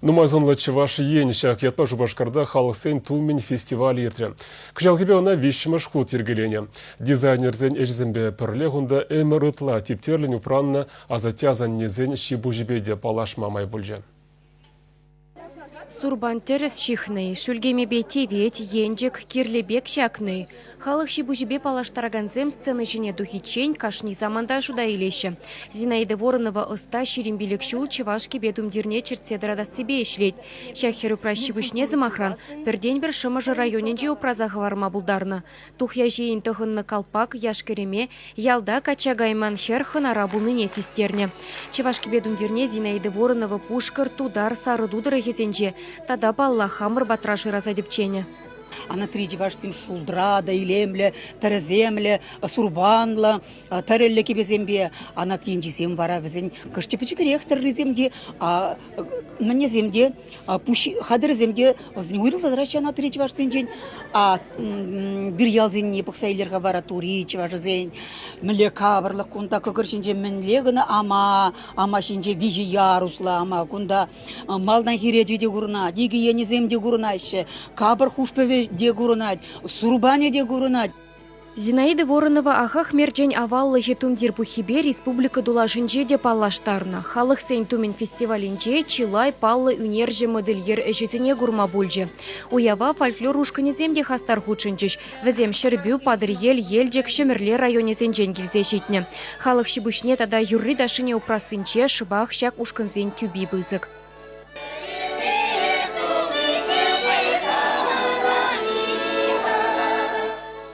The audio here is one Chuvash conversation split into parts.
Нумай сӑнлӑ Чӑваш Ен ҫак ятпа Шупашкарта халӑхсен тумӗн фестивалӗ иртрӗ. Кӑҫалхипе ӑна виҫҫӗмӗш хут йӗркеленӗ. Дизайнерсен ӗҫӗсемпе пӗрлех унта ӗмӗр ытла типтерлӗн упраннӑ асатте-асаннесен ҫи-пуҫӗпе те паллашма май пулчӗ. Сурпан тӗрӗс ҫыхнӑ-и, шӳлкемепе тевет, енчӗк, кирлӗ пек ҫакнӑ-и? Халӑх ҫи-пуҫӗпе паллаштаракансем сцена ҫине тухиччен кашни саманта шута илеҫҫӗ. Зинаида Воронова ӑста 25 ҫул чӑваш кӗпе-тумтирне чӗртсе тӑратассипе ӗҫлет. Ҫак хӗр-упраҫ ҫи-пуҫне, сӑмахран, пӗртен-пӗр Шӑмӑршӑ районӗнче упраса хӑварма пултарнӑ. Тухья ҫийӗн тӑхӑннӑ калпак яш-кӗрӗме ялта качча кайман хӗр хӑнара пулнине систернӗ. Чӑваш кӗпе-тумтирне Зинаида Воронова Пушкӑрт, Тутар, Сарӑту тӑрӑхӗсенче тата, паллах, хамӑр патра шыраса тӗпченӗ. Анатри чӑвашсем шултра та илемлӗ, тӗрӗсемлӗ, сурпанлӑ, тӗрӗллӗ кӗпесемпе. Анат енчисем вара вӗсен кӑшт пӗчӗкрех тӗррисем те, мӗнесем те, пуҫ хатӗрӗсем те вӗсен уйрӑлса тӑраҫҫӗ анатри чӑвашсенчен. А вирьялсенне пӑхса илер-ха вара тури чӑвашӗсен мӗнле капӑрлӑх кунта кӑкӑр ҫинче мӗнле кӑна ама, ама ҫинче виҫӗ яруслӑ ама кунта малтанхи речӗ те курӑнать, икӗ енӗсем те курӑнаҫҫӗ, капӑр хушпӑвӗ те курӑнать, сурпанӗ те курӑнать. Зинаида Воронова ахах-мерчен аваллӑхӗ тумтир пуххипе республика тулашӗнче те паллаштарнӑ. Халӑхсен тумӗн фестивалӗнче чылай паллӑ ӳнерҫӗ-модельер ӗҫӗсене курма пулчӗ. Уява фольклор ушкӑнӗсем те хастар хутшӑнчӗҫ. Вӗсем Ҫӗрпӳ, Патӑрьел, Елчӗк, Ҫӗмӗрле районӗсенчен килсе ҫитнӗ. Халӑх ҫи-пуҫне тата юрри-ташшине упрассинче шӑпах ҫак ушкӑнсен тӳпи пысӑк.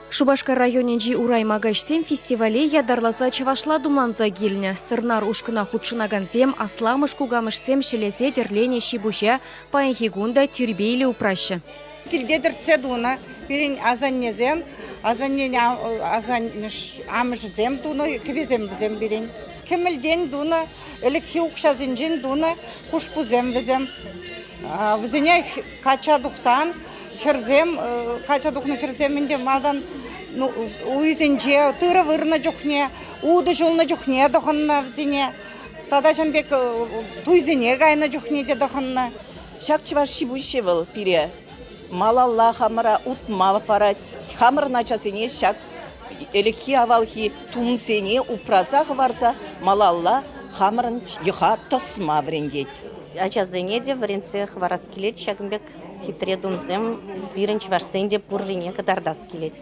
Шупашкар районӗнчи Урай Макаҫсем фестивале ятарласа чӑвашла тумланса килнӗ. Сӑрнар ушкӑна хутшӑнакансем асламӑш-кукамӑшсем ҫӗлесе тӗрленӗ ҫи-пуҫа паянхи кун та тирпейлӗ упраҫҫӗ. Килте тӗртсе тунӑ пирӗн асаннесем, асаннен амӑшӗсем тунӑ кӗпесем вӗсем пирӗн. Кӗмӗлтен тунӑ, ӗлӗкхи укҫасенчен тунӑ хушпусем вӗсем. Вӗсене качча тухсан хӗрсем, качча тухнӑ хӗрсем ӗнтӗ малтан уйсенче тырӑ вырнӑ чухне, утӑ ҫулнӑ чухне тӑхӑннӑ вӗсене. Тата ҫавӑн пек туйсене кайнӑ чухне те тӑхӑннӑ. Ҫак чӑваш ҫи-пуҫӗ вӑл пире малалла хамӑра утма парать. Хамӑрӑн ачасене ҫак ӗлӗкхи-авалхи тумсене упраса хӑварса малалла хамӑрӑн йӑха тӑсма вӗрентет. Ачасене те вӗрентсе хӑварас килет ҫакӑн пек хитре тумсем пирӗн чӑвашсен те пуррине кӑтартас килет.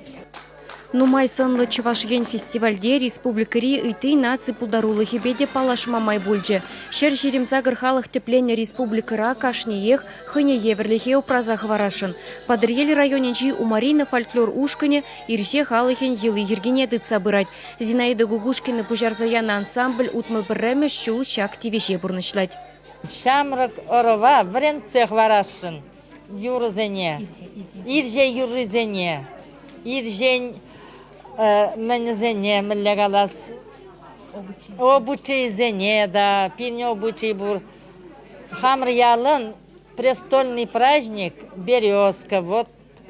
Нумай сӑнлӑ Чӑваш Ен фестивальте республикӑри ытти наци пултарулӑхӗпе те паллашма май пулчӗ. 128 халӑх тӗпленнӗ республикӑра кашниех хӑйне евӗрлӗхе упраса хӑварасшӑн. Патӑрьел районӗнчи Умарина фольклор ушкӑнӗ ирҫе халӑхӗн йӑли-йӗркине тытса пырать. Зинаида Гугушкина пуҫарса янӑ ансамбль 61-мӗш ҫул ҫак тивӗҫе пурнӑҫлать. Ҫамрӑк ӑрӑва вӗрентсе хӑварасшӑн. юрӑсене, ирҫе юррисене, ирҫен мӗнӗсене, мӗнле калас, обычайсене да, пирӗн обычай пур. Хамӑр ялӑн престольный праздник «Березка». Вот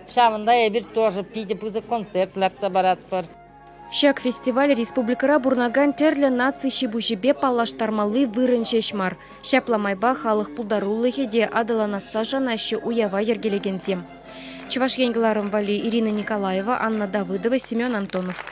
ҫавӑнта эпир тоже питӗ пысӑк концерт лартса паратпӑр. Ҫак фестиваль республикӑра пурӑнакан тӗрлӗ наци ҫи-пуҫӗпе паллаштармалли вырӑн ҫеҫ мар. Ҫапла майпа халӑх пултарулӑхӗ те аталанасса шанаҫҫӗ уява йӗркелекенсем. Чӑваш Ен кӑларӑм валли Ирина Николаева, Анна Давыдова, Семен Антонов.